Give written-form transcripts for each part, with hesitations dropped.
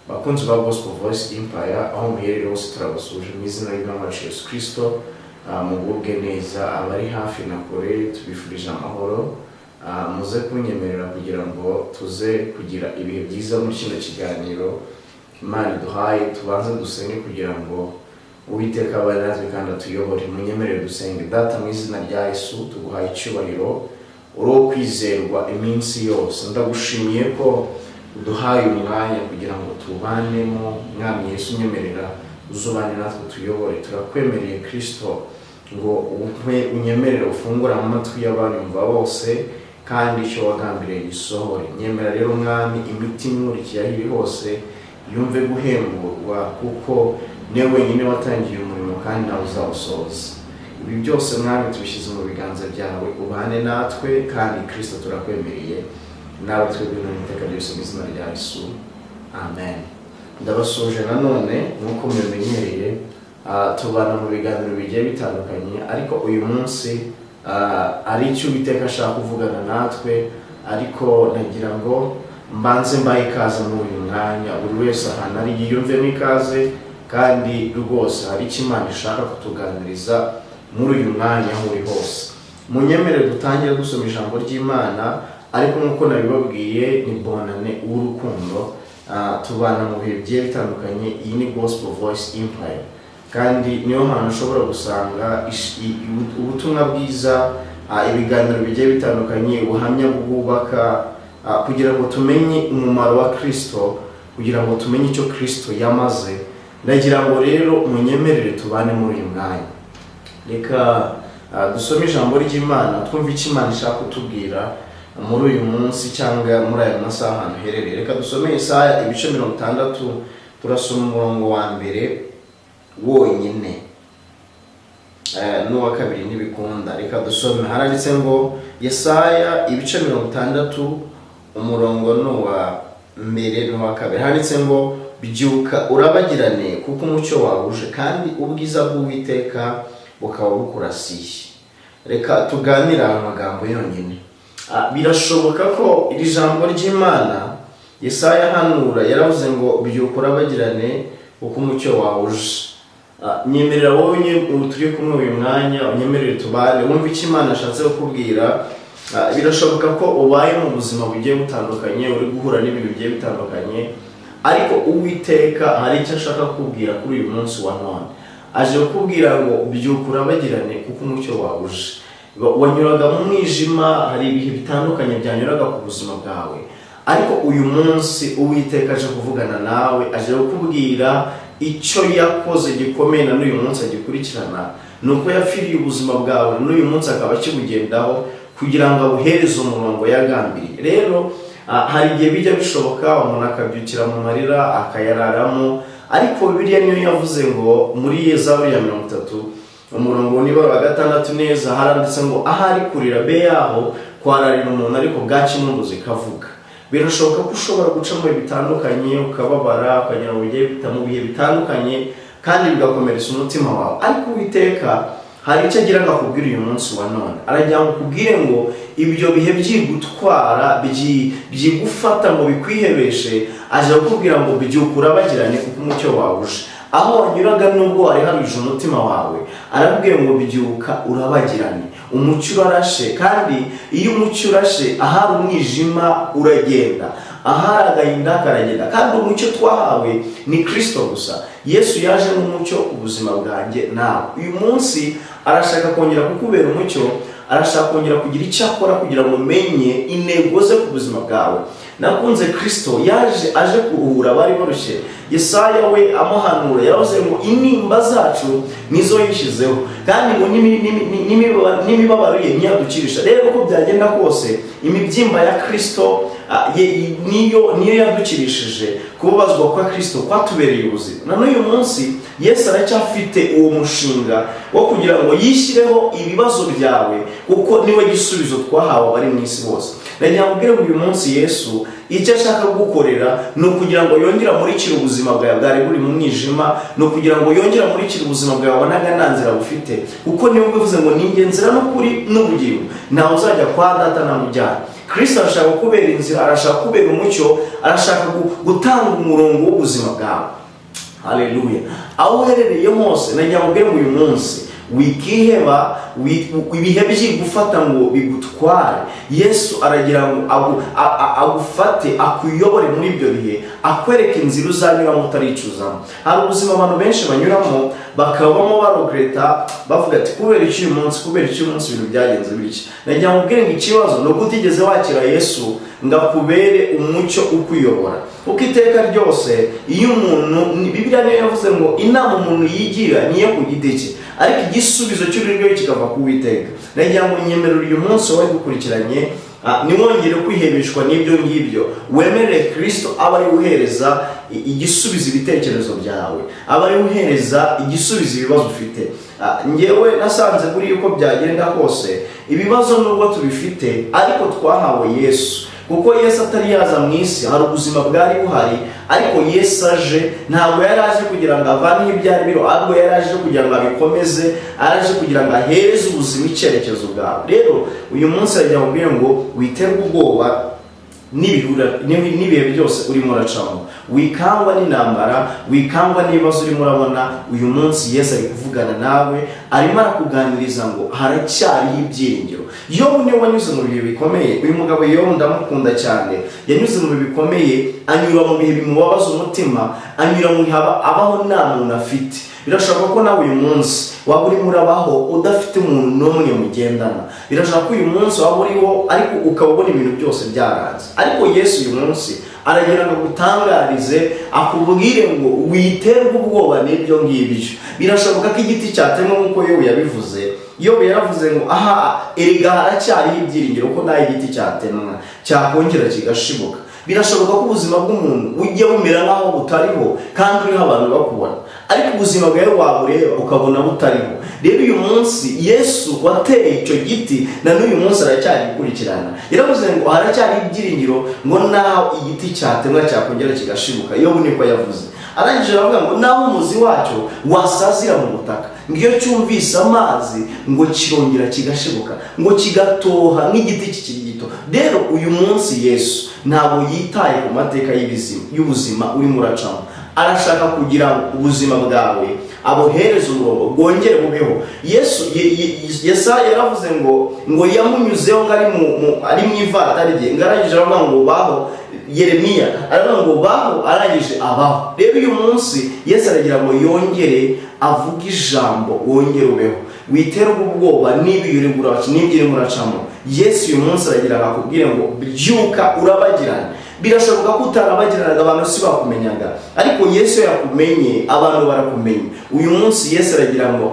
Bakunzi ba Gospel Voice Empire, aho muherereye hose, turabasuhuje mu izina ry'Umwami wacu Yesu Kristo. Mugubwe neza, abari hafi na kure tubifurije amahoro. Muze kunyemerera kugira ngo tuze kugira ibihe byiza muri kino kiganiro Imana iduhaye. Tubanze dusenge kugira ngo Uwiteka abane natwe kandi atuyobore. Munyemerere dusenge. Data, mu izina rya Yesu, tuguhaye icyubahiro, uri uwo kwizerwa iminsi yose. Ndagushimiye ko uduhaye umwanya kugira ngo tubanemo. Mwami Yesu, unyemerera uzubane natwe, tuyobore. Turakwemereye Kristo ngo umpe, unyemerere ufungure amatwi y'abanyumva bose, kandi icyo wagambiriye gisohore. Nyemera rero Mwami, imitima imurikiye aho iri hose yumve guhemburwa, kuko niwe wenyine watangiye umurimo kandi nawe uzawusoza. Ibi byose Mwami tubishyize mu biganza byawe, ubane natwe. Kandi Kristo, turakwemereye nawe twebwe n'iteka ryose, mu izina rya Yesu, amen. Ndabasuhuje nanone nk'uko mubimenyereye. Tubana mu biganiro bigiye bitandukanye, ariko uyu munsi ari icyo Uwiteka ashaka kuvugana natwe. Ariko nagira ngo mbanze mbahe ikaze muri uyu mwanya, buri wese ahantu ari yiyumvemo ikaze. Kandi rwose hari icyo Imana ishaka kutuganiriza muri uyu mwanya. Aho uri hose, munyemerere dutangire dusoma ijambo ry'Imana. Ariko nk'uko nabibabwiye, ni Bonane w'urukundo. Tubana mu bihe bigiye bitandukanye. Iyi ni Gospel Voice Empire, kandi niyo hantu ushobora gusanga ubutumwa bwiza, ibiganiro bigiye bitandukanye, ubuhamya bwubaka, kugira ngo tumenye umumaro wa Kristo, kugira ngo tumenye icyo Kristo yamaze. Ndagira ngo rero munyemerere tubane muri uyu mwanya. Reka dusome ijambo ry'Imana, twumve icyo Imana ishaka kutubwira muri uyu munsi cyangwa muri aya masaha ahantu uherereye. Reka dusome Yesaya ibice 60, turasoma umurongo wa mbere wonyine n'uwa kabiri ntibikunda. Reka dusome. Haranditse ngo, Yesaya ibice 60, umurongo ni uwa mbere n'uwa kabiri. Handitse ngo: "Byuka urabagirane, kuko umucyo wawe uje, kandi ubwiza bw'Uwiteka bukaba bukurasiye." Reka tuganire aya magambo yonyine. Birashoboka ko iri jambo ry'Imana Yesaya ahanura yaravuze ngo: "Byuka urabagirane, kuko umucyo wawe uje." Nyemerera wowe ubu turi kumwe uyu mwanya, unyemerere tubane, wumve icyo Imana ashatse kukubwira. Birashoboka ko ubaye mu buzima bugiye butandukanye, uri guhura n'ibintu bigiye bitandukanye, ariko Uwiteka hari icyo ashaka kukubwira kuri uyu munsi wa none. Aje kukubwira ngo: "Byuka urabagirane, kuko umucyo wawe uje." Wanyuraga mu mwijima, hari ibihe bitandukanye byanyuraga ku buzima bwawe, ariko uyu munsi Uwiteka aje kuvugana nawe, aje kukubwira icyo yakoze gikomeye na n'uyu munsi agikurikirana. Ni uko yapfiriye ubuzima bwawe, n'uyu munsi akaba akibugendaho kugira ngo abuhereze umurongo yagambiriye. Rero hari igihe bijya bishoboka umuntu akabyukira mu marira, akayararamo, ariko Bibiliya niyo yavuze ngo muri Zaburi ya 30, umurongo niba wa gatandatu neza, haranditse ngo: "Ahari kurira be yaho kwararira umuntu, ariko bwacya impundu zikavuga." Birashoboka ko ushobora guca mu bihe bitandukanye, ukababara, ukagera mu bihe bitandukanye, kandi bigakomeretsa umutima wawe, ariko Uwiteka hari icyo agira ngo akubwire uyu munsi wa none. Aragira ngo akubwire ngo ibyo bihe byigutwara, byigufata ngo bikwihebeshe. Aje kukubwira ngo: "Byuka urabagirane, kuko umucyo wawe uje." Aho wanyuraga, nubwo wari haruje umutima wawe, arakubwiye ngo: "Byuka urabagirane, umucyo urarashe." Kandi iyo umucyo urashe, ahari umwijima uragenda, ahari agahinda karagenda. Kandi umucyo twahawe ni Kirisito gusa. Yesu yaje nk'umucyo ubuzima bwanjye nawe. Uyu munsi arashaka kongera kukubera umucyo, arashaka kongera kugira icyo akora kugira ngo umenye intego ze ku buzima bwawe. Nakunze Kirisito yaje aje kuruhura abari barushye. Yesaya we amuhanura yaravuze ngo intimba zacu nizo yishyizeho, kandi ngo n'imibabaro ye ntiyadukirisha. Rero uko byagenda kose, imibyimba ya Kirisito niyo yadukirishije. Kubabazwa kwa Kirisito kwatubereye ubuzima. Na n'uyu munsi Yesu aracyafite uwo mushinga wo kugira ngo yishyireho ibibazo byawe, kuko niwe gisubizo twahawe abari mu isi bose. Nagira ngo ubwire ngo uyu munsi Yesu icyo ashaka kugukorera ni ukugira ngo yongere amurikire ubuzima bwawe bwari buri mu mwijima, ni ukugira ngo yongere amurikire ubuzima bwawe wabonaga nta nzira bufite, kuko niwe ubivuze ngo: "Ni njye nzira n'ukuri n'ubugingo, ntawe uzajya kwa Data ntamujyana." Kristo arashaka kukubera inzira, arashaka kukubera umucyo, arashaka gutanga umurongo w'ubuzima bwawe. Haleluya! Aho uherereye hose, nagira ngo ubwire ngo uyu munsi wikiheba, ibihe byigufata ngo bigutware. Yesu aragira ngo agufate, akuyobore muri ibyo bihe, akwereke inzira uzanyuramo utaricuzamo. Hari ubuzima abantu benshi banyuramo, bakabamo baregretta, bavuga ati: "Kubera iki uyu munsi? Kubera iki uyu munsi ibintu byagenze bitya?" Nagira ngo ubwire ngo ikibazo ni uko utigeze wakira Yesu ngo akubere umucyo ukuyobora, kuko iteka ryose iyo umuntu, Bibiliya niyo yavuze ngo inama umuntu yigira niyo ku giti cye, ariko igisubizo cy'ururimi rwe kikava ku Uwiteka. Nagira ngo nyemerere uyu munsi wowe dukurikiranye, ntiwongere kwihebeshwa n'ibyo ngibyo. Wemerere Kirisito aba ari uhereza igisubizo ibitekerezo byawe, aba ari uhereza igisubizo ibibazo ufite. Njyewe nasanze buriya uko byagenda kose, ibibazo nubwo tubifite, ariko twahawe Yesu, kuko Yesu atari yaza mu isi hari ubuzima bwari buhari, ariko Yesu aje, ntabwo yari aje kugira ngo avaneho ibyari biriho, ahubwo yari aje kugira ngo abikomeze, aje kugira ngo ahereze ubuzima icyerekezo bwawe. Rero uyu munsi aragira ngo ubwire ngo witerwe ubwoba n'ibihe byose urimo uracamo, wikangwa n'intambara, wikangwa n'ibibazo urimo urabona. Uyu munsi Yesu ari kuvugana nawe, arimo arakuganiriza ngo haracyariho ibyiringiro. Yobu niwe wanyuze mu bihe bikomeye. Uyu mugabo Yobu ndamukunda cyane. Yanyuze mu bihe bikomeye, anyura mu bihe bimubabaza umutima, anyura mu bihe abaho nta muntu afite. Birashoboka ko nawe uyu munsi waba urimo urabaho udafite umuntu n'umwe mugendana. Birashoboka ko uyu munsi waba uriho, ariko ukaba ubona ibintu byose byaranze. Ariko Yesu uyu munsi aragira ngo agutangarize, akubwire ngo witerwe ubwoba n'ibyo ngibyo. Birashoboka ko igiti cyatemwe nk'uko Yobu yabivuze. Yobu yaravuze ngo: "Aha erega haracyariho ibyiringiro ko naho igiti cyatemwa cyakongera kigashibuka." Birashoboka ko ubuzima bw'umuntu bujya bumera nk'aho butariho kandi uriho, abantu bakubona, ariko ubuzima bwawe wabureba ukabona butariho. Rero uyu munsi Yesu wateye icyo giti na n'uyu munsi aracyagikurikirana. Yaravuze ngo haracyari ibyiringiro, ngo naho igiti cyatemwa cyakongera kigashibuka. Yobu niko yavuze. Arangije aravuga ngo naho umuzi wacyo wasazira mu butaka, ngo iyo cyumvise amazi ngo kirongera kigashibuka, ngo kigatoha nk'igiti kikiri gito. Rero uyu munsi Yesu ntabwo yitaye ku mateka y'ubuzima urimo uracamo. Arashaka kugira ngo ubuzima bwawe abuhereze umurongo, bwongere bubeho. Yesu, Yesaya yaravuze ngo yamunyuzeho ngo ari mu ivata rye, ngo arangije aravuga ngo baho. Yeremiya aravuga ngo baho, arangije abaho. Rero uyu munsi Yesu aragira ngo yongere avuge ijambo, wongere ubeho, witerwe ubwoba n'ibyo urimo uracamo. Yesu uyu munsi aragira ngo akubwire ngo byuka urabagirane. Birashoboka ko utarabagiranaga, abantu si bakumenyaga, ariko Yesu iyo yakumenye, abantu barakumenya. Uyu munsi Yesu aragira ngo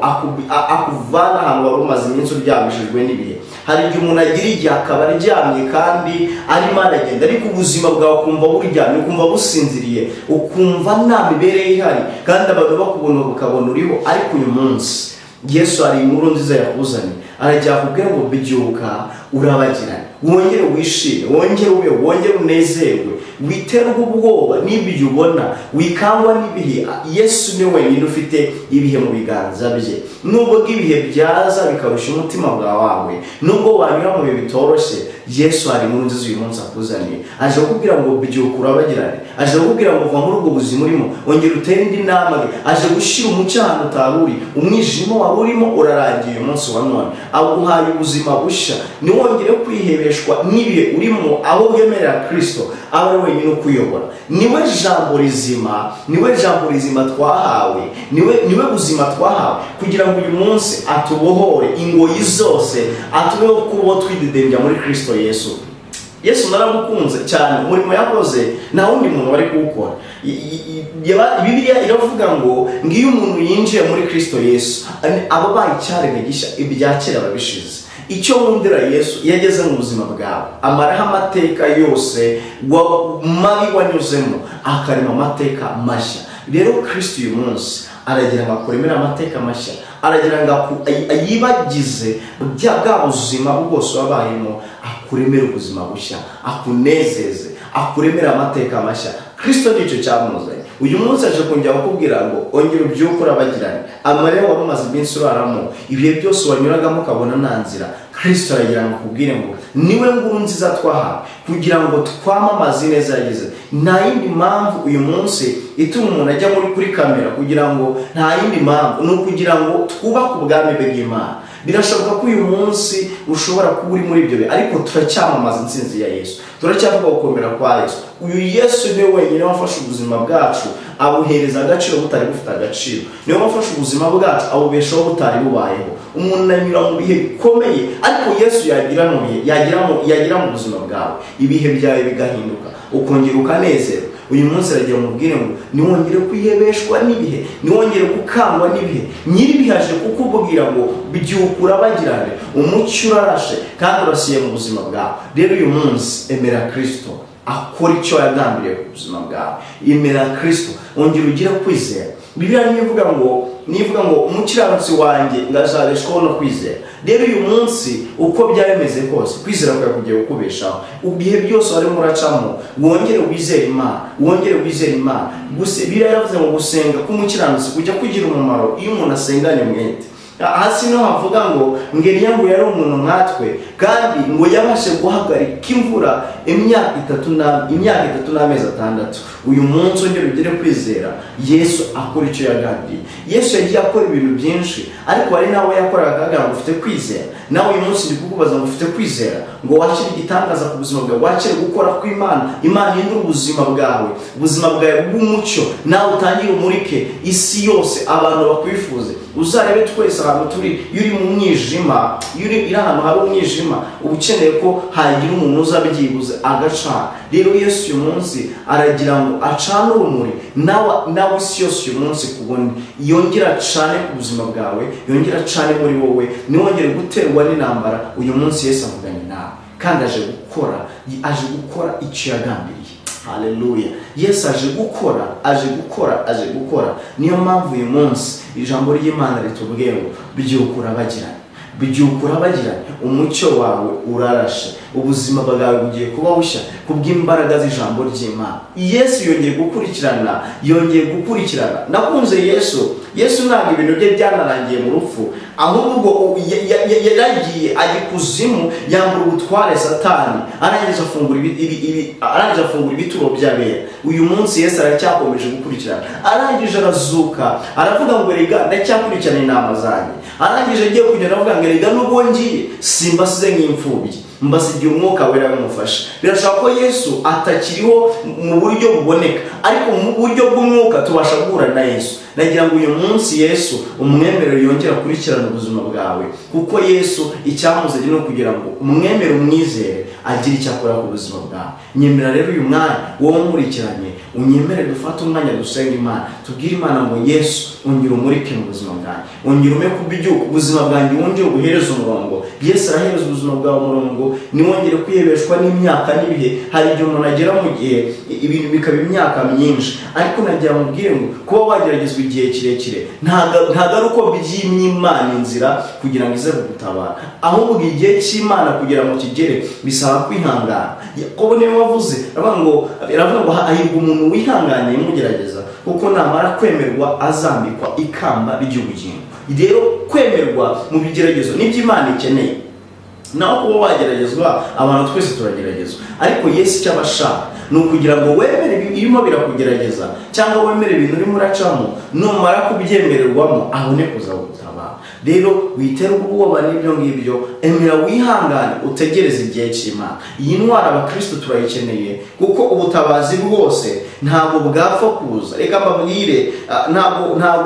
akuvane ahantu wari umaze iminsi uryamishijwe n'ibihe. Hari igihe umuntu agira igihe akaba aryamye kandi arimo aragenda, ariko ubuzima bwawe ukumva buryamye, ukumva businziriye, ukumva nta mibereho ihari, kandi abantu bakubona bakabona uriho. Ariko uyu munsi Yesu hari inkuru nziza yakuzanye. Aragira akubwira ngo byuka urabagirane, wongere wishime, wongere ube, wongere unezerwe, witerwe ubwoba n'ibyo ubona, wikangwa n'ibihe. Yesu ni wenyine ufite ibihe mu biganza bye. Nubwo ibihe byaza bikarushya umutima wawe, nubwo wanyura mu bihe bitoroshye, Yesu hari inkuru nziza uyu munsi akuzaniye. Aje kukubwira ngo byuka urabagirane. Aje kukubwira ngo va muri ubwo buzima urimo, ongera utere indi ntambwe. Aje gushyira umucyo ahantu utari uri. Umwijima wari urimo urarangiye. Uyu munsi wa none aguhaye ubuzima bushya. Ntiwongere kwihebeshwa n'ibihe urimo, aho wemerera Kirisito aba ari wenyine ukuyobora. Niwe jambo rizima, niwe jambo rizima twahawe, niwe buzima twahawe, kugira ngo uyu munsi atubohore ingoyi zose, atubeho kubo twidedembya muri Kirisito Yesu. Yesu naramukunze cyane. Umurimo yakoze nta wundi muntu wari kuwukora. Bibiliya iravuga ngo iyo umuntu yinjiye muri Kirisito Yesu, aba abaye icyaremwe gishya, ibya kera babishize. Icyo wundira Yesu, iyo ageze mu buzima bwawe, amaraho amateka yose mabi wanyuzemo, akarema amateka mashya. Rero Kirisito uyu munsi aragira ngo akuremere amateka mashya, aragira ngo yibagize bwa buzima bwose wabayemo, akuremere ubuzima bushya, akunezeze, akuremere amateka mashya. Kirisito nicyo cyamuzanye. Uyu munsi aje kongera kukubwira ngo ongera ubyuke urabagirane. Amarira wari umaze iminsi uraramo, ibihe byose wanyuragamo ukabona nta nzira, Kirisito aragira ngo akubwire ngo Niwe nkuru nziza twahawe kugira ngo twamamaze ineza yagize. Nta yindi mpamvu uyu munsi ituma umuntu ajya muri kuri kamera, kugira ngo, nta yindi mpamvu, ni ukugira ngo twubake ubwami bw'Imana. Birashoboka ko uyu munsi ushobora kuba uri muri ibyo bihe, ariko turacyamamaza intsinzi ya Yesu, turacyavuga gukomera kwa Yesu. Uyu Yesu niwe wenyine wafashe ubuzima bwacu abuhereza agaciro butari bufite agaciro. Niwe wafashe ubuzima bwacu abubeshaho butari bubayeho. Umuntu anyura mu bihe bikomeye, ariko Yesu yagira mu bihe, yagira mu buzima bwawe, ibihe byawe bigahinduka, ukongera ukanezerwa. Uyu munsi aragira mubwire ngo niwongere kwihebeshwa n'ibihe, niwongere gukangwa n'ibihe. Nyir'ibihe aje kukubwira ngo byuka urabagirane, umucyo urarashe kandi urasiye mu buzima bwawe. Rero uyu munsi emera Kristo akora icyo yagambiriye ku buzima bwawe. Emera Kristo, wongere ugire kwizera. Bibiliya niyo ivuga ngo umukiranutsi wanjye ngo azabeshwaho no kwizera. Rero uyu munsi, uko byaba bimeze kose, kwizera kwawe kugiye kukubeshaho. Ibihe byose warimo uracamo, wongere wizere Imana, wongere wizere Imana. Gusa Bibiliya yaravuze ngo gusenga k'umukiranutsi kujya kugira umumaro iyo umuntu asenganye umwete. Hasi no havuga ngo Eliya ngo yari umuntu nkatwe, kandi ngo yabashe guhagarika imvura imyaka 3 n'amezi 6. Uyu munsi ongera ugire kwizera, Yesu akora icyo yagambiriye. Yesu yagiye akora ibintu byinshi, ariko hari n'abo yakoraga akagira ngo ufite kwizera. Nawe uyu munsi ndi kukubaza ngo ufite kwizera ngo wakire igitangaza ku buzima bwawe, wakire gukora kw'Imana, Imana ihindure ubuzima bwawe, ubuzima bwawe bw'umucyo, nawe utangire umurike isi yose, abantu bakwifuze. Uzarebe twese ahantu turi, iyo uri mu mwijima, iyo uri ahantu hari umwijima, uba ukeneye ko hagira umuntu uza byibuze agacana. Rero Yesu uyu munsi aragira ngo acane urumuri, nawe isi yose uyu munsi kubone, yongere acane ku buzima bwawe, yongere acane muri wowe, ntiwongere guterwa n'intambara. Uyu munsi Yesu avuganye nawe kandi aje gukora icyo yagambiriye. Haleluya! Yesu aje gukora, aje gukora, aje gukora. Niyo mpamvu uyu munsi ijambo ry'Imana ritubwiye ngo byuka urabagirane, byuka urabagirane, umucyo wawe urarashe, ubuzima bwawe bugiye kuba bushya kubw'imbaraga z'ijambo ry'Imana. Yesu yongeye gukurikirana, yongeye gukurikirana. Nakunze Yesu. Yesu ntabwo ibintu bye byanarangiye mu rupfu, ahubwo yaragiye ajya ikuzimu, yambura ubutware Satani, arangije afungura ibituro by'abera. Uyu munsi Yesu aracyakomeje gukurikirana. Arangije arazuka, aravuga ngo rega ndacyakurikirana intama zanjye. Arangije agiye kugenda avuga ngo rega nubwo ngiye simbasize nk'imfubyi, mbasigiye Umwuka Wera bimufasha. Birashoboka ko Yesu atakiriho mu buryo buboneka, ariko mu buryo bw'umwuka tubasha guhura na Yesu. Nagira ngo uyu munsi Yesu umwemerere yongere akurikirane ubuzima bwawe, kuko Yesu icyamuzanye ni ukugira ngo umwemere, umwizere, agire icyo akora ku buzima bwawe. Nyemera rero uyu mwanya wowe nkurikiranye, unyemere dufate umwanya dusenga Imana, tubwire Imana ngo Yesu, ongera umurike mu buzima bwanjye, ongera ume kubyuka ubuzima bwanjye, wongere ubuhereze umurongo. Yesu arahereza ubuzima bwawe umurongo, ntiwongere kwihebeshwa n'imyaka n'ibihe. Hari igihe umuntu agera mu gihe ibintu bikaba imyaka myinshi, ariko nagira mubwire ngo kuba wageragezwa igihe kirekire ntabwo ari uko byimye Imana inzira kugira ngo ize kugutabara, ahubwo igihe cy'Imana kugira ngo kigere bisaba kwihangana. Yakobo niwe wavuze, aravuga ngo hahirwa umuntu wihanganiye imugerageza, kuko namara kwemerwa azambikwa ikamba ry'ubugingo. Rero kwemerwa mu bigeragezo nibyo Imana ikeneye. Naho kuba wageragezwa, abantu twese turageragezwa, ariko Yesu icyo aba ashaka ni ukugira ngo wemere ibirimo birakugerageza, cyangwa wemere ibintu urimo uracamo. Numara kubyemererwamo, abone kuza gutabara. Rero witerwa ubwoba n'ibyo ngibyo, emera wihangane, utegereze igihe cy'Imana. Iyi ntwaro abakristo turayikeneye, kuko ubutabazi bwose ntabwo bwapfa kuza. Reka mbabwire,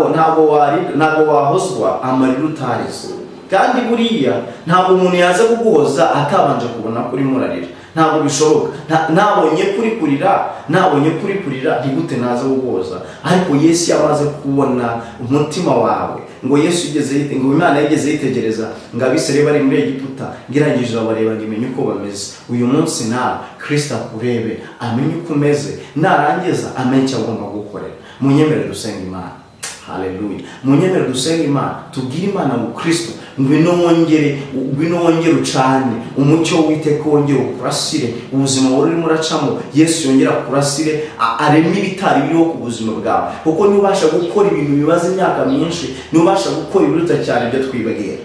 ntabwo wahozwa amarira utarize. Kandi buriya ntabwo umuntu yaza kuguhoza atabanje kubona ko urimo urarira. Ntabwo bishoboka. Nabonye kuri kurira, nabonye kuri kurira, ntigute naza kuguhoza? Ariko Yesu yamaze kubona umutima wawe. Ngo Yesu yigeze yite, ngo Imana yigeze yitegereza ngo Abisirayeli bari muri Egiputa, ngo irangije irabareba ngo imenye uko bameze. Uyu munsi nawe Kristo akurebe, amenye uko umeze, narangiza amenye icyo agomba gukorera. Munyemere dusenga Imana. Haleluya! Munyemere dusenga Imana, tubwire Imana ngo Kristo, ngwino wongere ucane umucyo w'Uwiteka, wongere ukurasire ubuzima wari urimo uracamo. Yesu yongere akurasire, areme ibitari biriho ku buzima bwawe, kuko niba ubasha gukora ibintu bimaze imyaka myinshi, niba ubasha gukora ibiruta cyane ibyo twibwira.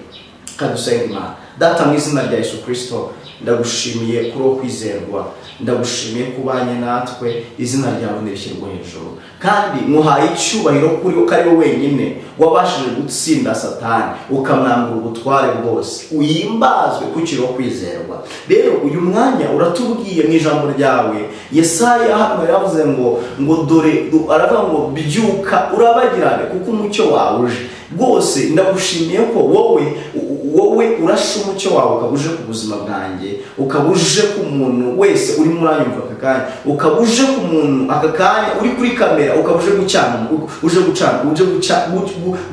Kadusenga Imana. Data, mu izina rya Yesu Kristo. Ndagushimiye kuri uwo kwizerwa, ndagushimiye ko ubanye natwe. Izina ryawe nirishyirwa hejuru, kandi nkuhaye icyubahiro kuri ko ari wowe wenyine wabashije gutsinda Satani, ukamwambura ubutware bwose. Uhimbazwe kukiri wo kwizerwa. Rero uyu mwanya uratubwiye mu ijambo ryawe, Yesaya hano yaravuze ngo dore, aravuga ngo: "Byuka urabagirane, kuko umucyo wawe uje." Rwose ndagushimiye ko wowe urashe umucyo wawe, ukaba uje ku buzima bwanjye, ukaba uje ku muntu wese urimo uranyumva aka kanya, ukaba uje ku muntu aka kanya uri kuri kamera, ukaba uje gucana, uje gucana, uje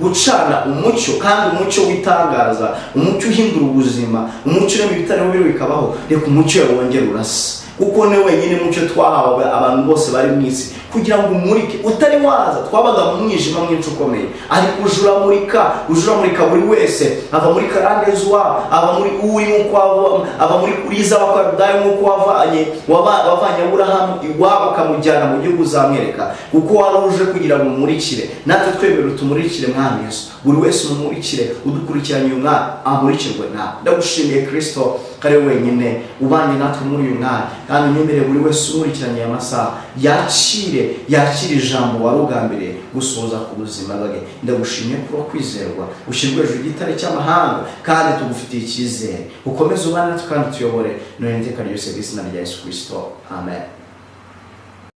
gucana umucyo, kandi umucyo w'itangaza, umucyo uhindura ubuzima, umucyo urema ibitariho biriho bikabaho. Reka umucyo wawe wongere urasa, kuko ni wenyine mucyo twahawe abantu bose bari mu isi kugira ngo umurike. Utari waza twabaga mu mwijima mwinshi ukomeye, ariko uje uramurika, uje uramurika buri wese ava muri karande z'iwabo, ava muri Uri nk'uko ava muri Uriza w'Abakaludaya, nk'uko wavanye Aburahamu iwabo ukamujyana mu gihugu uzamwereka, kuko wari uje kugira ngo umurikire. Natwe twemere utumurikire, Mwami Yesu. Buri wese umumurikire, udukurikiranye uyu mwanya amurikirwe nawe. Ndagushimiye Kristo ko ari we wenyine ubanye natwe muri uyu mwanya, kandi unyemerere buri wese umurikiranye aya masaha yakire ijambo wari ugambiriye gusohoza ku buzima bwe. Ndagushimiye kuba kwizerwa, ushyirwe hejuru y'igitare cy'amahanga, kandi tugufitiye icyizere. Ukomeze ubane natwe kandi tuyobore none iteka ryose, mu izina rya Yesu Kristo, amen.